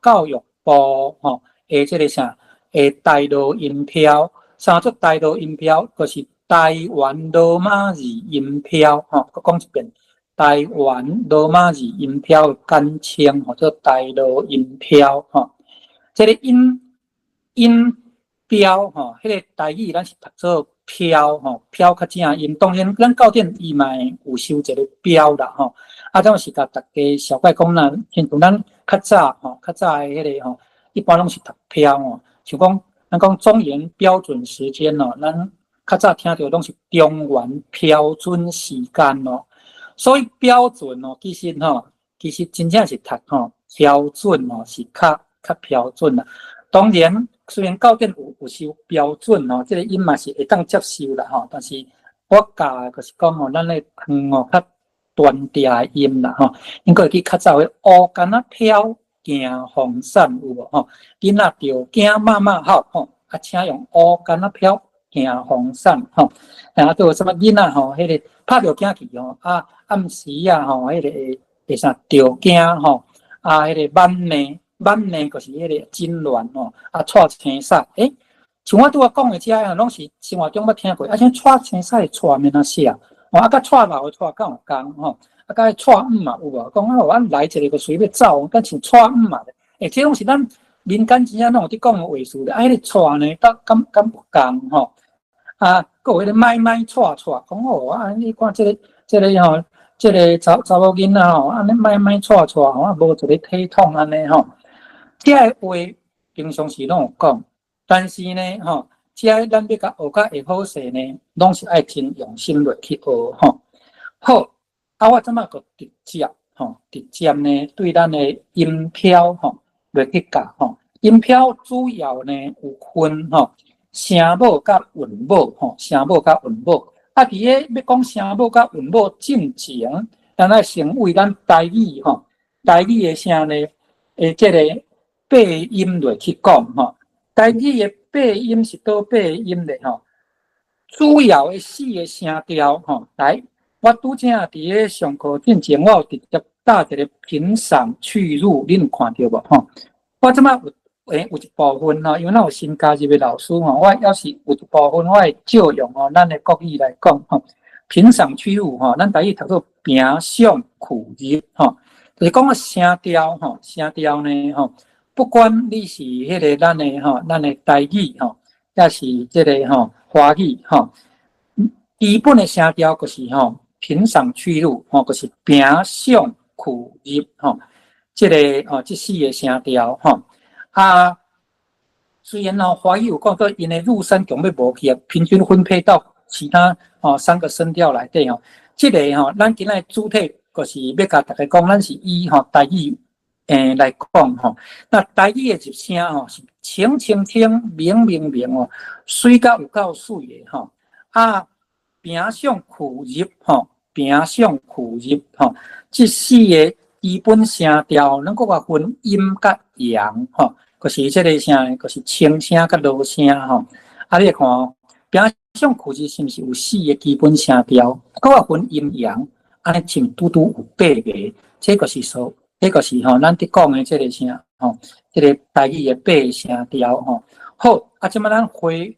教育部吼的這个啥的台羅音標，啥做台羅音標？就是台灣羅馬字音標吼，閣講一遍，台灣羅馬字音標的簡稱，號做台羅音標吼。這个音音標吼，彼个台語咱是讀做飄吼，飄較正音。當然，咱教典伊嘛會有收一个標啦吼。啊，這種是共大家小解講啦，親像咱較早吼，較早的彼个吼，一般攏是讀飄吼。像講咱講中原標準時間哦，咱較早聽著攏是中原標準時間哦。所以標準哦，其實吼，其實真正是讀吼標準哦，是較較標準啦。當然，雖然教典有收標準吼，這个音嘛是會當接受啦吼，但是我教的就是講吼，咱咧聽哦較單調的音啦吼，應該會記較早的烏竿仔飄行風傘有無吼？囡仔著驚媽媽哭吼，啊，請用烏竿仔飄行風傘吼，然後都有啥物囡仔吼，彼个拍著囝去吼，啊，暗時啊吼，彼个會會啥著驚吼，啊，彼个挽命挽命就是彼个診亂吼，啊，蔡青屎，欸，像我拄仔講的這個攏是生活中捌聽過，啊，像蔡青屎的蔡欲按怎寫？吼，啊，佮蔡老的蔡敢有仝吼？啊，佮蔡毋嘛有無？講啊，阮來一个個隨欲走，敢像蔡毋嘛？欸，這攏是咱民間真正攏有佇講的話術咧。啊，彼个蔡呢，敢敢敢有仝吼？啊，閣有彼个買買蔡蔡，講哦，啊，你看這个這个吼，這个查查某囡仔吼，按呢買買蔡蔡吼，啊，無一个體統按呢吼。這个話平常時攏有講，但是呢，吼，這个咱欲共學較會好勢呢，攏是愛真用心落去學吼。好，啊，我這擺閣直接吼，直接呢對咱的音標吼落去教吼。音標主要呢有分吼聲母佮韻母吼，聲母佮韻母。啊，佇咧欲講聲母佮韻母進前，咱愛先為咱台語吼，台語的聲呢，的這个八音落去講吼。台語的八音是佗八音咧吼？主要的四个聲調吼，來，我拄才佇咧上課進前，我有直接打一个平仄去入，恁有看著無吼？我這擺有欸有一部分吼，因為咱有新加入的老師吼，我猶是有一部分我會借用吼，咱的國語來講吼，平仄去入吼，咱台語讀做平仄去入吼，就是講個聲調吼，聲調呢吼。不管你是彼个咱的吼，咱的台語吼，抑是這个吼華語吼，基本的聲調就是吼平仄去入吼，就是平仄去入吼，這个吼這四个聲調吼。啊，雖然吼華語有講過，𪜶的入聲強欲無去啊，平均分配到其他吼三個聲調內底吼。這个吼，咱今仔主體就是欲共大家講，咱是以吼台語欸來講吼，那台語的入聲吼是清清清、明明明哦，媠甲有夠媠的吼。啊，平仄去入吼，平仄去入吼，這四個基本聲調，咱閣共分陰佮陽吼，就是這个聲，就是輕聲佮濁聲吼。啊，你來看平仄去入是毋是有四個基本聲調？閣共分陰陽，按呢像拄拄有八個，這個是說。這個是吼，咱佇講的這个聲吼，這个台語的八聲調吼。好，啊，這擺咱回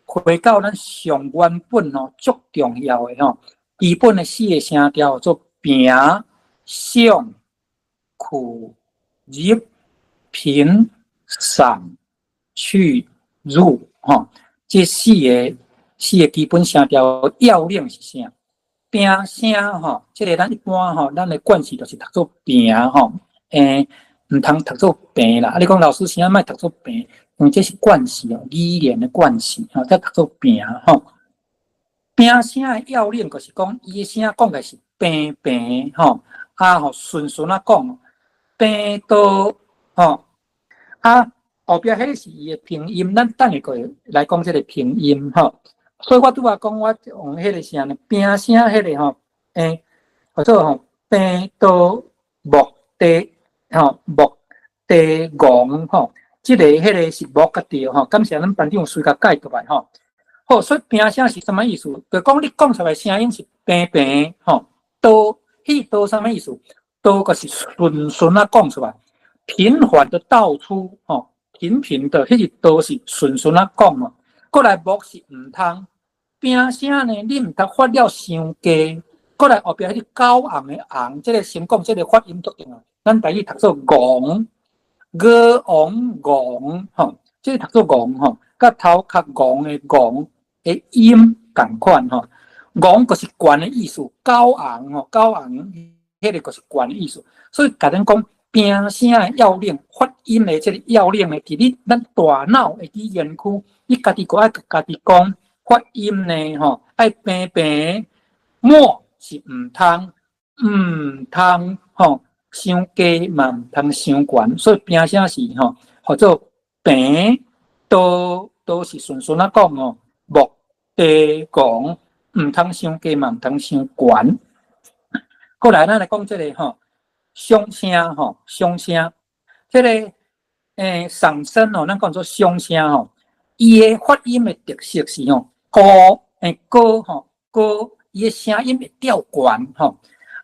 回到咱上原本吼，足重要的吼，基本的四個聲調做平、仄、去、入、平、仄、去、入吼。這四个四个基本聲調要領是啥？平聲吼，這个咱一般吼，咱的慣勢就是讀做平吼，欸，毋通讀做平啦。啊，你講老師啥物讀做平？因為這是慣勢哦，語言的慣勢吼，才讀做平吼。平聲的要領就是講，伊的聲講起來是平平吼，啊吼順順仔講，平倒吼，啊後壁彼个是伊的平音，咱等下過來講這个平音吼。所以我拄仔講，我用彼个聲呢，平聲彼个吼，欸，叫做吼平倒木地吼木地戇吼，這个彼个是木佮著吼，感謝咱班長隨共解出來吼。好，所以平聲是啥物意思？就講你講出來聲音是平平吼，倒彼倒啥物意思？倒就是順順仔講出來，頻繁的道出吼，頻頻的，彼是都是順順仔講哦。閣來莫是毋通，平聲呢，你毋通發了傷低。閣來後壁彼個高昂的昂，這個先講這個發音足重要。咱台語讀做戇，高昂戇吼，這個讀做戇吼，佮頭殼戇的戇的音仝款吼。戇就是懸的意思，高昂吼，高昂，彼個就是懸的意思。所以共咱講平聲的要領，發音的這個要領呢，佇你咱大腦的語言區，你家己閣愛家己講發音呢吼，愛平平，莫是毋通，毋通吼，傷低嘛毋通傷懸，所以平聲是吼，號做平，都都是順順仔講哦，莫低戇，毋通傷低嘛毋通傷懸。過來，咱來講這個吼，響聲吼，響聲，這個嗓聲吼，咱講做響聲吼，伊的發音的特色是吼，高高吼高，伊的聲音會吊懸吼，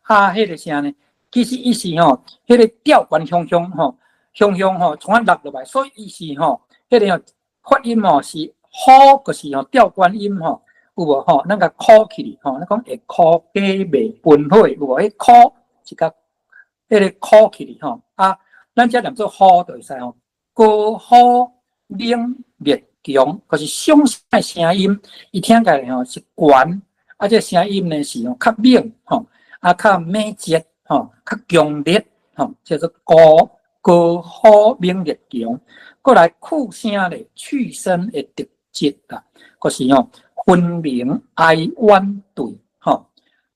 啊，彼個聲呢，其實伊是吼，彼個吊懸向向吼，向向吼，創啊落落來，所以伊是吼，彼個發音吼是好，就是吼吊懸音吼，有無吼？咱共考起來吼，咱講會考假袂分火，有無？彼考是共彼個考起來吼，啊，咱遮念做好就會使吼，高好冷熱強，就是響聲的聲音，伊聽起來吼是懸，啊，這個聲音呢是吼較猛吼，啊較猛捷吼，較強烈吼，叫做高高好猛烈強。閣來去聲咧，去聲的特質啊，就是吼分明哀婉對吼，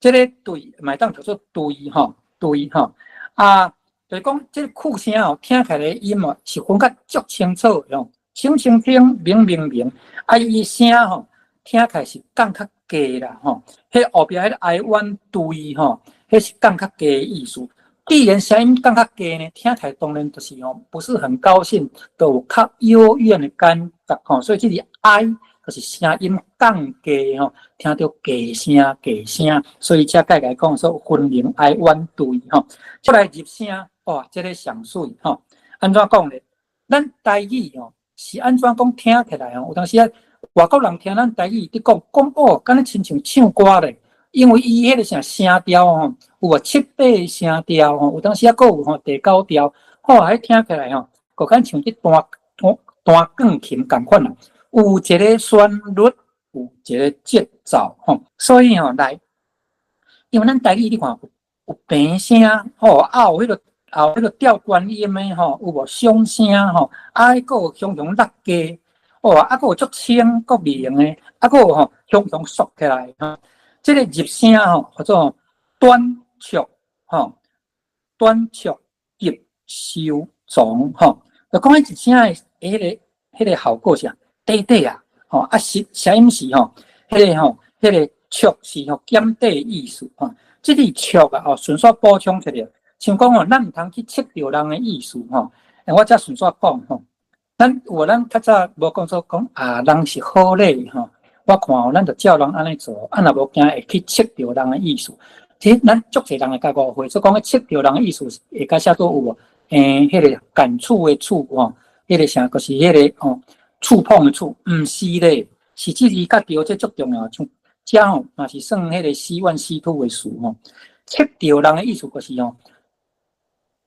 這個對嘛會當讀做對吼，對吼，啊，就是講這個去聲哦，聽起來的音哦是分較足清楚吼，清清聽明明明，啊伊聲吼聽起來是降較低啦吼，彼後壁彼個哀婉對吼，彼是降較低的意思。既然聲音降較低呢，聽起來當然就是吼不是很高興，都有較幽怨的感覺吼，所以這個哀就是聲音降低吼，聽著低聲低聲，所以才解來講說分明哀婉對吼。再來入聲，哇，這個上媠吼，按怎講咧？咱台語吼是按怎講聽起來吼，有當時啊外國人聽咱台語佇講講哦，敢若親像唱歌咧。因為伊彼個啥聲調吼，有無七八聲調吼，有當時啊，閣有吼第九調，吼，彼聽起來吼，閣敢像佇彈彈彈鋼琴仝款啊，有一個旋律，有一個節奏吼，所以吼來，因為咱台語你看有平聲吼，啊有彼個啊有彼個吊懸音的吼，有無響聲吼，啊閣有雄雄落低，哦，啊閣有足清閣明的，啊閣有吼雄雄縮起來吼。這個入聲吼，叫做短促吼，短促急收藏吼。就講起入聲的彼個效果是啥？短短啊，吼啊是聲音是吼，彼個吼，彼個促是吼減短的意思吼。這個促啊，哦，順續補充一下，像講吼，咱毋通去測著人的意思吼。我才順續講吼，咱有咱較早無講說講啊，人是好禮吼。我看哦，咱就照人按呢做，啊，若無驚會去測著人的意思。其實咱足濟人會共誤會，所以講測著人的意思，會共寫做有無？彼個感觸的觸吼，彼個啥，就是彼個吼，觸碰的觸，毋是咧，是這字較著，這足重要。像這吼嘛是算彼個 C one C2 的詞吼，測著人的意思就是吼，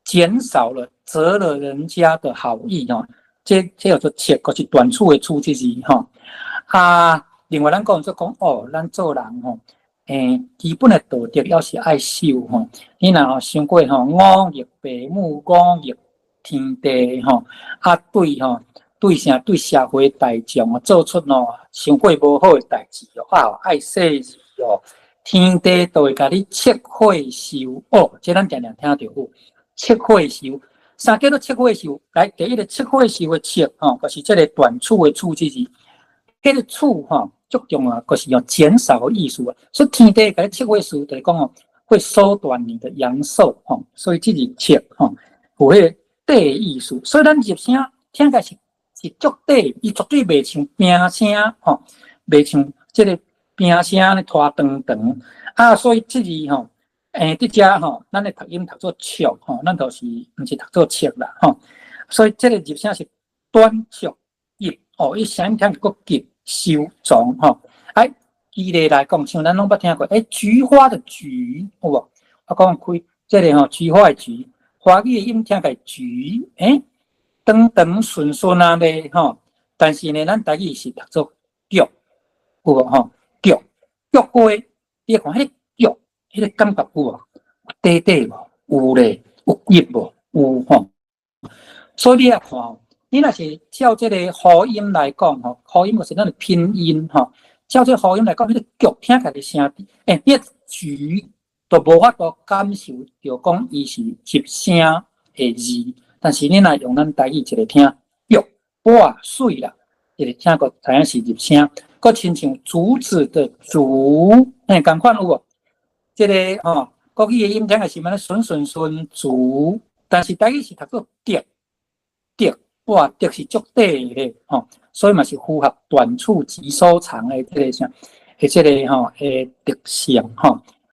減少了、折了人家的好意吼，這叫做測，就是短促的促這字吼。啊，另外咱講做講哦，咱做人吼，基本的道德猶是愛守吼。你若吼傷過吼忤逆父母、忤逆天地吼，啊對吼對啥對社會大眾做出吼傷過無好的代誌哦，啊愛細膩哦，天地都會共你測火燒哦，這咱定定聽著有測火燒，啥叫做測火燒？來，第一個測火燒的測吼，就是這個短促的促這字，彼個促吼足重要，就是用減少的意思啊。所以天地共你測火燒，就是講哦，會縮短你的陽壽吼，所以這是測吼有彼個短的意思。所以咱入聲聽起來是足短，伊絕對袂像平聲吼，袂像這個平聲按呢拖長長啊。所以這字吼，佇遮吼，咱的讀音讀做尺吼，咱就是毋是讀做尺啦吼。所以這個入聲是短促急哦，伊聲音聽閣急收長吼。哎，舉例來講，像咱攏捌聽過，菊花的菊有無？我講開這個吼，菊花的菊，華語的音聽起來菊，長長順順啊咧吼。但是呢，咱台語是讀做菊，有無吼？菊，菊花，你看彼個菊，彼個感覺有無？短短無？有咧，有急無？有吼。所以你來看，你若是照這個呼音來講吼，呼音就是咱的拼音吼。照這個呼音來講，彼個菊聽起來的聲，你菊都無法度感受著講伊是入聲的字，但是你若用咱台語一個聽，菊，哇，媠啦，一個聽過知影是入聲，閣親像竹子的竹，仝款有無？這個吼，國語的音聽起來是按呢順順順竹，但是台語是讀做竹，竹，哇，竹是足短的咧，吼，所以嘛是符合短處急收長的這個啥，的這個吼的特性吼。